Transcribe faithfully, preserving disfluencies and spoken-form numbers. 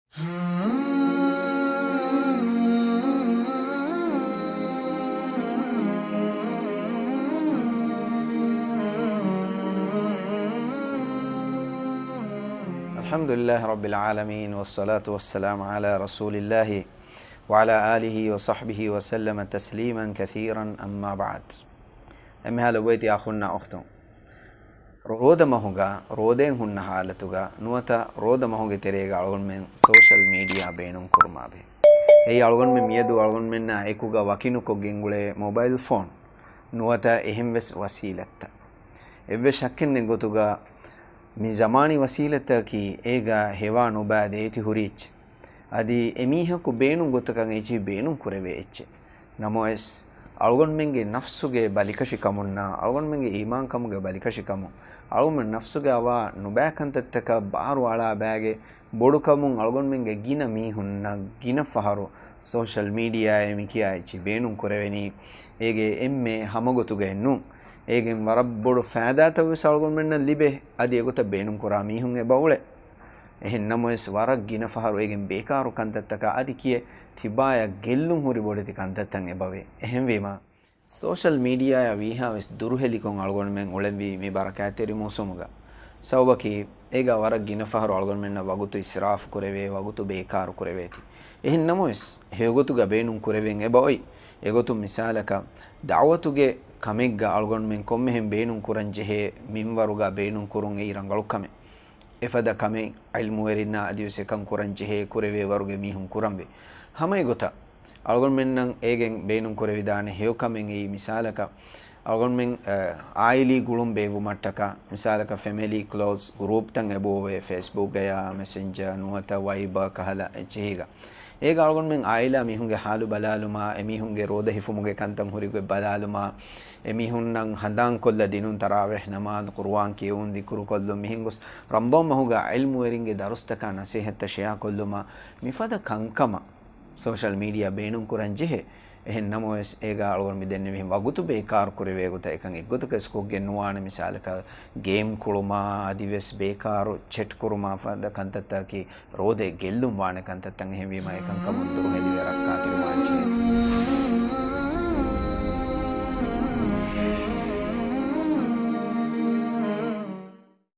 الحمد لله رب العالمين، والصلاة والسلام على رسول الله، وعلى آله وصحبه وسلم تسليما كثيرا، أما بعد. އެންމެހާ ލޮބުވެތި އަޚުންނާ އުޚްތުން. ރޯދަ މަހުގަ، ރޯދައިން ހުންނަ ހާލަތުގަ ނުވަތަ ރޯދަ މަހުގެ ތެރޭގަ އަޅުގަނޑުމެން ސޯޝަލް މީޑިއާ ބޭނުން ކުރުމާބެހޭ. އެއީ އަޅުގަނޑުމެން މިއަދު އަޅުގަނޑުމެންނާ އެކުގަ ވަކިނުކޮށްގެން އުޅޭ މޮބައިލް ފޯން ނުވަތަ އެހެންވެސް ވަސީލަތްތައް. އެއްވެސް ޝައްކެއް ނެތް ގޮތުގަ މި ޒަމާނީ ވަސީލަތަކީ އޭގަ ހެވާ ނުބައި ދޭތި ހުރި އެއްޗެއް. އަދި އެމީހަކު ބޭނުން ގޮތަކަށް އެއްޗެހި ބޭނުން ކުރެވޭ އެއްޗެއް. ނަމަވެސް، އަޅުގަނޑުމެންގެ ނަފްސުގެ ބަލިކަށިކަމުންނާ، އަޅުގަނޑުމެންގެ އީމާންކަމުގެ ބަލިކަށިކަމުން، އަޅުގަނޑުމެން ނަފްސުގެ އަވާ ނުބައި ކަންތައްތަކަށް ބާރު އަޅާ ބައިގެ ބޮޑުކަމުން އަޅުގަނޑުމެންގެ ގިނަ މީހުންނަށް ގިނަ ފަހަރު ސޯޝަލް މީޑިއާއޭ މި ކިޔާ އެއްޗެއް ބޭނުން ކުރެވެނީ އޭގެ އެންމެ ހަމަގޮތުގައެއް ނޫން. އޭގެން ވަރަށް ބޮޑު ފައިދާތައް ވެސް އަޅުގަނޑުމެންނަށް ލިބޭ، އަދި އެގޮތަށް ބޭނުން ކުރާ މީހުން އެބަ އުޅޭ. އެހެން ނަމަވެސް، ވަރަށް ގިނަ ފަހަރު އޭގެން ބޭކާރު ކަންތައްތަކާ އަދި ކިޔޭ ތިބާޔަށް ގެއްލުން ހުރި ބޮޑެތި ކަންތައްތައް އެބަވޭ. އެހެންވީމަ، ސޯޝަލް މީޑިއާއާ ވީހާވެސް ދުރުހެލިކޮށް އަޅުގަނޑުމެން އުޅެންވީ މި ބަރަކާތްތެރި މޫސުމުގަ. ސަބަބަކީ، އޭގަ ވަރަށް ގިނަ ފަހަރު އަޅުގަނޑުމެންނަށް ވަގުތު އިސްރާފު ކުރެވޭ، ވަގުތު ބޭކާރު ކުރެވޭތީ. އެހެން ނަމަވެސް، ހެޔޮގޮތުގަ ބޭނުން ކުރެވެން އެބައޮތް. އެގޮތުން މިސާލަކަށް، ދަޢުވަތުގެ ކަމެއްގަ އަޅުގަނޑުމެން ކޮންމެހެން ބޭނުން ކުރަން ޖެހޭ މިންވަރުގަ ބޭނުން ކުރުން އެއީ ރަނގަޅު ކަމެއް. އެފަދަ ކަމެއް ޢިލްމުވެރިންނާ އަދިވެސް އެކަން ކުރަން ޖެހޭ ކުރެވޭ ވަރުގެ މީހުން ކުރަންވީ. ހަމަ އެގޮތަށް، އަޅުގަނޑުމެންނަށް އޭގެން ބޭނުން ކުރެވިދާނެ ހެޔޮ ކަމެއް އެއީ މިސާލަކަށް، އަޅުގަނޑުމެން، އަ، އާއިލީ ގުޅުން ބޭއްވުމަށްޓަކާ، މިސާލަކަށް ފެމިލީ ކްލޯޒް ގްރޫޕްތައް އެބައޮވޭ، ފޭސްބުކްގަޔާ، މެސެންޖާ ނުވަތަ ވައިބާ ކަހަލަ އެއްޗެހީގަ. އޭގަ އަޅުގަނޑުމެން އާއިލާ މީހުންގެ ހާލު ބަލާލުމާ، އެމީހުންގެ ރޯދަ ހިފުމުގެ ކަންތައް ހުރިގޮތް ބަލާލުމާ، އެމީހުންނަށް ހަނދާންކޮށްލަ ދިނުން ތަރާވީޙް ނަމާދު، ޤުރުއާން ކިޔެވުން، ޛިކުރު ކޮށްލުން، މިހެން ގޮސް ރަމަޟާން މަހުގަ ޢިލްމުވެރިންގެ ދަރުސްތަކާ ނަސޭހަތްތައް ޝެއާ ކޮށްލުމާ، މިފަދަ ކަންކަމަށް ސޯޝަލް މީޑިއާ ބޭނުން ކުރަން ޖެހޭ. އެހެން ނަމަވެސް، އޭގަ އަޅުގަނޑު މި ދެންނެވިހެން ވަގުތު ބޭކާރު ކުރެވޭ ގޮތަށް އެކަން އެއްގޮތަކަށް ވެސް ކޮށްގެން ނުވާނެ. މިސާލަކަށް، ގޭމް ކުޅުމާ، އަދިވެސް ބޭކާރު ޗެޓް ކުރުމާ ފަދަ ކަންތައްތަކަކީ ރޯދައި ގެއްލުން ވާނެ ކަންތައްތައް. އެހެންވީމަ، އެކަންކަމުން ދުރުހެލިވެ ރައްކާތެރިވާން ޖެހޭ.